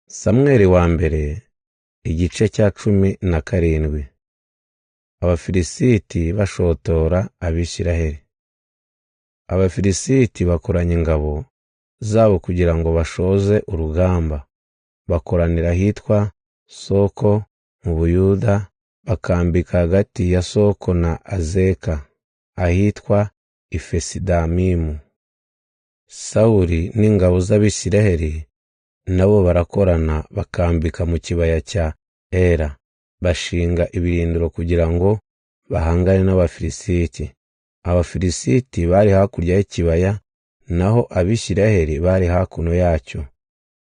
Samweli wa mbere igice cya 17. Abafilisiti bashotora Abisiraheli. Abafilisiti bakoranya ingabo zabo kugira ngo bashoze urugamba, bakoranira ahitwa Soko mu Buyuda, bakambika hagati ya Soko na Azeka ahitwa Efesidamimu. Sawuli n'ingabo z'Abisiraheli nabo barakorana bakambika mu kibaya cya Ela, bashinga ibirindiro kugira ngo bahangane n'Abafilisiti. Abafilisiti bari hakurya y'ikibaya, naho Abisiraheli bari hakuno yacyo.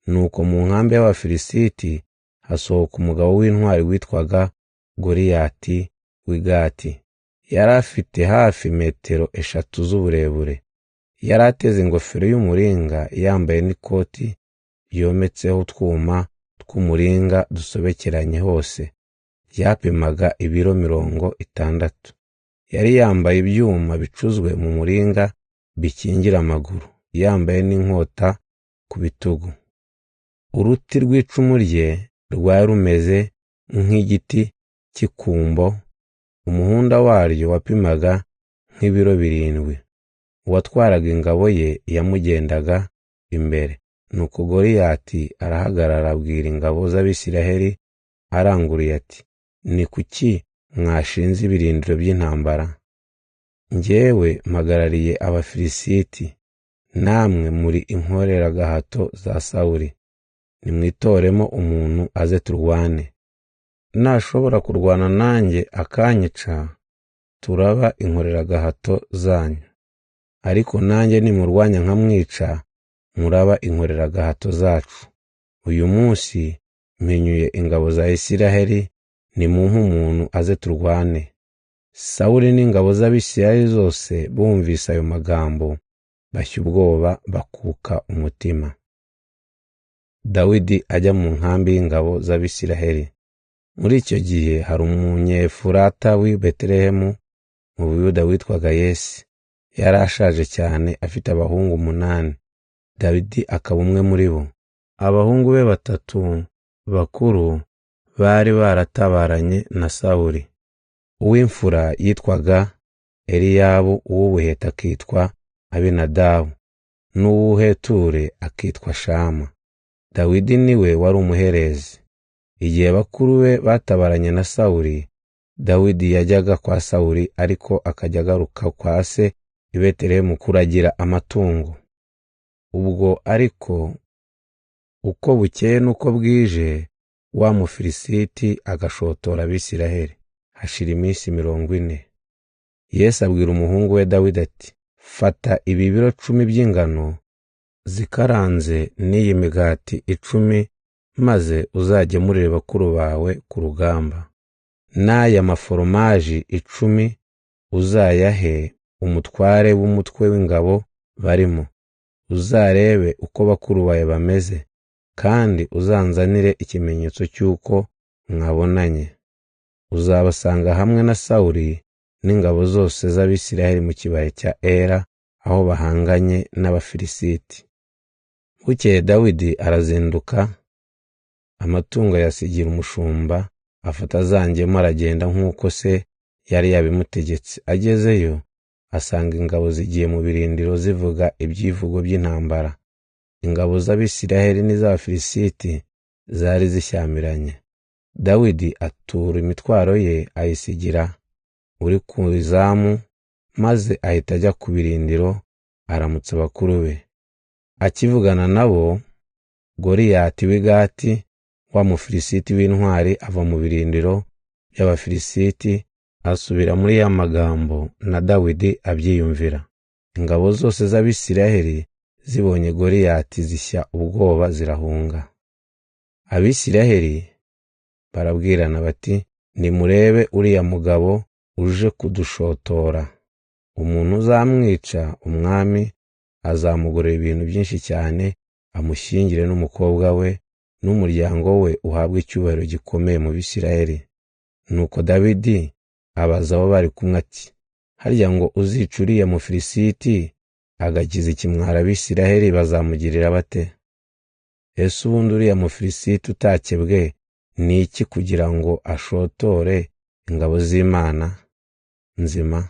Nuko mu nkambi y'Abafilisiti hasohoka umugabo w'intwari witwaga Goliyati w'i Gati. Yari afite hafi metero 3 z'uburebure. Yari ateze ingofero y'umuringa, yambaye n'ikoti yometseho utwuma tw'umuringa dusobekeranye hose. Yapimaga ibiro 60. Yari yambaye ibyuma bicuzwe mu muringa bikingira amaguru, yambaye n'inkota ku bitugu. Uruti rw'icumu rye rwari rumeze nk'igiti cy'ikumbo, umuhunda waryo wapimaga nk'ibiro 7. Uwatwaraga ingabo ye yamugendaga imbere. Nuko Goliyati arahagarara abwira ingabo z'Abisiraheli aranguruye ati: "Ni kuki mwashinze ibirindiro by'intambara? Njyewe mpagarariye Abafilisiti, namwe muri inkoreragahato za Sawuli. Nimwitoremo umuntu aze turwane. Nashobora kurwana nanjye akanyica, turaba inkoreragahato zanyu. Ariko nanjye nimurwanya nkamwica, muraba inkoreragahato zacu. Uyu munsi mpinyuye ingabo za Isiraheli, nimumpe umuntu aze turwane." Sawuli n'ingabo z'Abisiraheli zose bumvise ayo magambo, bashya ubwoba bakuka umutima. Dawidi ajya mu nkambi y'ingabo z'Abisiraheli. Muri icyo gihe hari umunyefurata w'i Betelehemu mu Buyuda witwaga Yese. Yari ashaje cyane, afite abahungu 8, Dawidi akaba umwe muri bo. Abahungu be 3 bakuru bari baratabaranye na Sawuli. Uw'imfura yitwaga Eliyabu, uw'ubuheta akitwa Abinadabu, n'uw'uheture akitwa Shama. Dawidi niwe wari umuherezi. Igihe bakuru be batabaranye na Sawuli, Dawidi yajyaga kwa Sawuli, ariko akajya agaruka kwa se i Betelehemu kuragira amatungo. Ubwo ariko uko bukeye n'uko bwije, wa Mufilisiti agashotora Abisiraheli. Hashira iminsi 40. Yesu abwira umuhungu we Dawidi ati: "Fata ibi biro 10 by'ingano zikaranze n'iyi migati 10, maze uzagemurire bakuru bawe ku rugamba. N'aya maforomaji 10 uzayahe umutware w'umutwe w'ingabo barimo. Uzarebe uko bakuru bawe bameze, kandi uzanzanire ikimenyetso cy'uko mwabonanye. Uzabasanga hamwe na Sawuli n'ingabo zose z'Abisiraheli mu kibaya cya Ela, aho bahanganye n'Abafilisiti." Bukeye Dawidi arazinduka, amatungo ayasigira umushumba, afata za ngemu aragenda nk'uko se yari yabimutegetse. Agezeyo asanga ingabo zigiye mu birindiro zivuga ibyivugo by'intambara. Ingabo z'Abisiraheli n'iz'Abafilisiti zari zishyamiranye. Dawidi atura imitwaro ye ayisigira uri ku izamu, maze ahita ajya ku birindiro aramutsa bakuru be. Akivugana nabo, Goliyati w'i Gati, wa Mufilisiti w'intwari, ava mu birindiro by'Abafilisiti, asubira muri ya magambo, na Dawidi abyiyumvira. Ingabo zose z'Abisiraheli zibonye Goliyati zishya ubwoba zirahunga. Abisiraheli barabwirana bati: "Nimurebe uriya mugabo uje kudushotora. Umuntu uzamwica, umwami azamugorera ibintu byinshi cyane, amushyingire n'umukobwa we, n'umuryango we uhabwe icyubahiro gikomeye mu Bisiraheli." Nuko Dawidi abaza abo bari kumwe ati: "Harya ngo uzica uriya Mufilisiti agakiza ikimwaro Abisiraheli bazamugirira bate?" Ese ubundi uriya Mufilisiti utakebwe ni iki kugira ngo ashotore ingabo z'Imana nzima?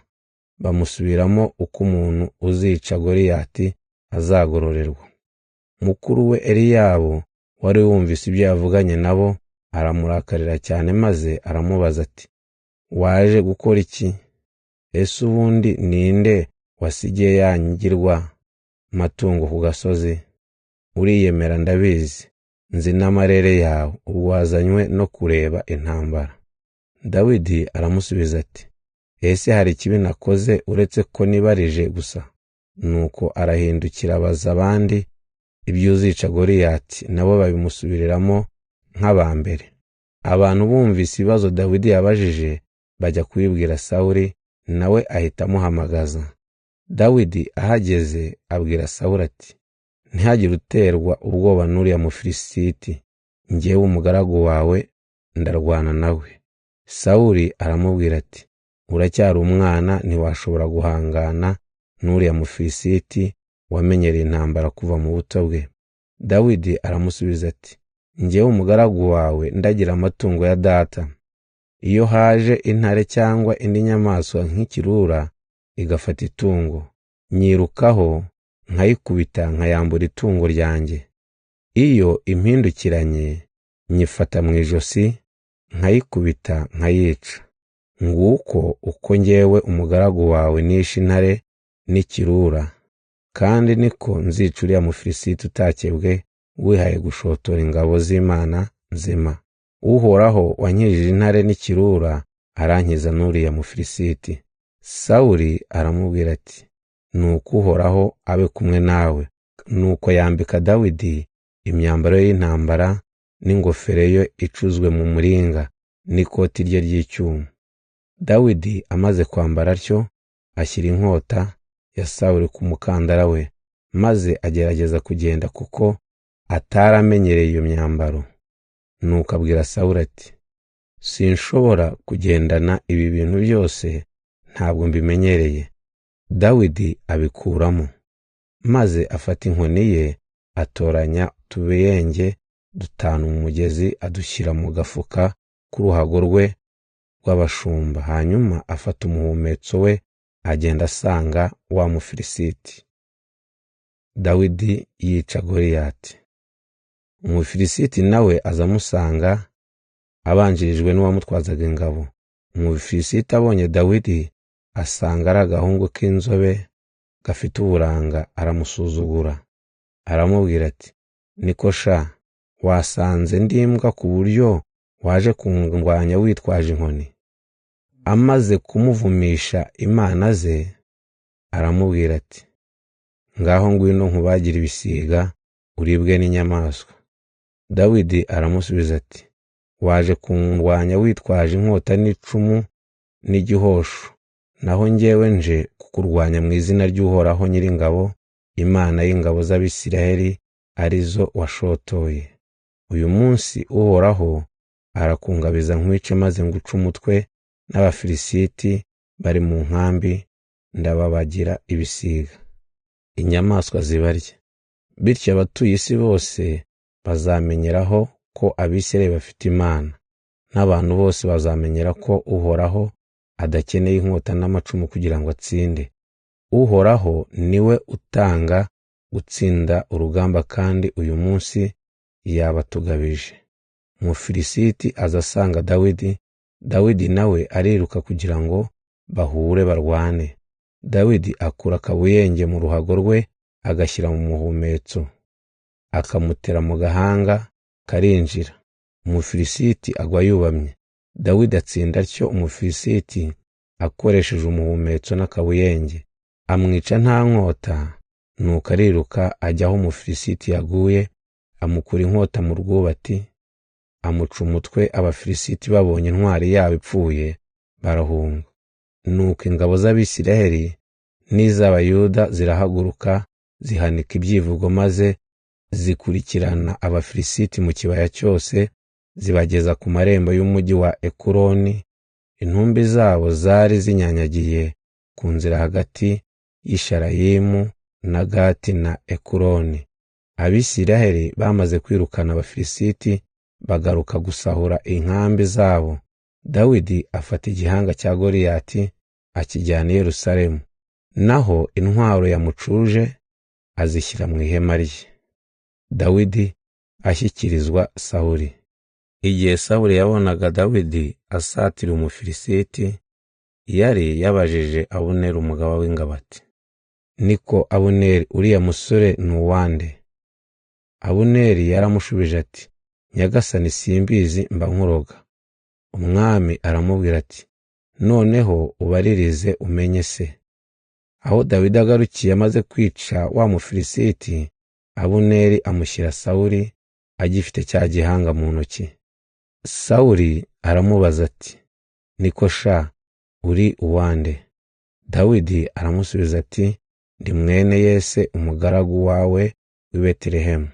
Bamusubiramo uko umuntu uzica Goliyati azagororerwa. Mukuru we Eliyabu wari wumvise ibyo yavuganye nabo aramurakarira cyane, maze aramubaza ati: Waje gukora iki? Ese ubundi ninde wasigiye yangirwa matungo ku gasozi? Uriyemera ndabizi, nzi n'amarere yawe, ubwo wazanywe no kureba intambara. Dawidi aramusubiza ati: Ese hari ikibi nakoze uretse ko nibarije gusa? Nuko arahindukira abaza abandi iby'uzica Goliyati, nabo babimusubiriramo nk'aba mbere. Abantu bumvise ibibazo Dawidi yabajije bajya kubibwira Sawuli, nawe ahita amuhamagaza. Dawidi ahageze abwira Sawuli ati: Ntihagire uterwa ubwoba n'uriya Mufilisiti, njyewe umugaragu wawe ndarwana nawe. Sawuli aramubwira ati: Uracyari umwana, ntiwashobora guhangana n'uriya Mufilisiti wamenyereye intambara kuva mu buto bwe. Dawidi aramusubiza ati: Njyewe umugaragu wawe ndagira amatungo ya data. Iyo haje intare cyangwa indi nyamaswa nk'ikirura igafata itungo, nyirukaho nkayikubita nkayambura itungo ryanjye. Iyo impindukiranye nyifata mu ijosi nkayikubita nkayica. Nguko uko njyewe umugaragu wawe nishe intare n'ikirura, kandi niko nzica uriya Mufilisiti utakebwe wihaye gushotora ingabo z'Imana nzima. Uhoraho wankijije intare n'ikirura arankiza n'uriya Mufilisiti. Sawuli aramubwira ati: Nuko Uhoraho abe kumwe nawe. Nuko yambika Dawidi imyambaro ye y'intambara n'ingofero ye icuzwe mu muringa n'ikoti rye ry'icyuma. Dawidi amaze kwambara atyo ashyira inkota ya Sawuli ku mukandara we, maze agerageza kugenda kuko ataramenyereye iyo myambaro. Nuko abwira Sawuli ati: Sinshobora kugendana ibi bintu byose, ntabwo mbimenyereye. Dawidi abikuramo, maze afata inkoni ye atoranya utubuyenge dutanu mu mugezi adushyira mu gafuka k'uruhago rwe rw'abashumba. Hanyuma afata umuhumetso we agenda asanga wa Mufilisiti. Dawidi yica Goliyati. Umufilisiti nawe aza amusanga abanjirijwe n'uwamutwazaga ingabo. Umufilisiti abonye Dawidi asanga ari agahungu k'inzobe gafite uburanga, aramusuzugura. Aramubwira ati: Niko sha, wasanze ndi imbwa ku buryo waje kundwanya witwaje inkoni? Amaze kumuvumisha imana ze, aramubwira ati: Ngaho ngwino nkubagire ibisiga uribwe n'inyamaswa. Dawidi aramusubiza ati: Waje kundwanya witwaje inkota n'icumu n'igihosho, naho njyewe nje kukurwanya mu izina ry'Uhoraho Nyiringabo, Imana y'ingabo z'Abisiraheli, arizo washotoye. Uyu munsi Uhoraho arakungabiza nkwice maze nguce umutwe, n'Abafilisiti bari mu nkambi ndababagira ibisiga, inyamaswa zibarya. Bityo abatuye isi bose bazamenyeraho ko Abisirayeli bafite Imana, n'abantu bose bazamenyera ko Uhoraho adakeneye inkota n'amacumu kugira ngo atsinde. Uhoraho niwe utanga gutsinda urugamba, kandi uyu munsi yabatugabije. Umufilisiti aza asanga Dawidi, Dawidi nawe ariruka kugira ngo bahure barwane. Dawidi akura akabuyenge mu ruhago rwe agashyira mu muhumetso, akamutera mu gahanga karinjira. Umufilisiti agwa yubamye. Dawidi atsinda atyo Umufilisiti akoresheje umuhumetso n'akabuyenge, amwica nta nkota. Nuko ariruka ajya aho Umufilisiti yaguye, amukura inkota mu rwubati, amuca umutwe. Abafilisiti babonye intwari yabo ipfuye barahunga. Nuko ingabo z'Abisiraheli n'iz'Abayuda zirahaguruka zihanika ibyivugo, maze zikurikirana Abafilisiti mu kibaya cyose, zibageza ku marembo y'umujyi wa Ekuroni. Intumbi zabo zari zinyanyagiye ku nzira hagati y'Isharayimu na Gati na Ekuroni. Abisiraheli bamaze kwirukana Abafilisiti bagaruka gusahura inkambi zabo, Dawidi afata igihanga cya Goliyati akijyana i Yerusalemu, naho intwaro yamucuje azishyira mu ihema rye. Dawidi ashyikirizwa Sawuli. Igihe Sawuli yabonaga Dawidi asatira Umufilisiti, yari yabajije Abuneri umugaba w'ingabo ati: "Niko Abuneri, uriya musore ni uwande?" Abuneri yaramushubije ati: "Nyagasani, simbizi, mba nkuroga." Umwami aramubwira ati: "Noneho ubaririze umenye se." Aho Dawidi agarukiye amaze kwica wa Mufilisiti, Abuneri amushyira Sawuli agifite cya gihanga mu ntoki. Sawuli aramubaza ati: "Niko sha, uri uwande?" Dawidi aramusubiza ati: "Ndi mwene Yese umugaragu wawe w'i Betelehemu."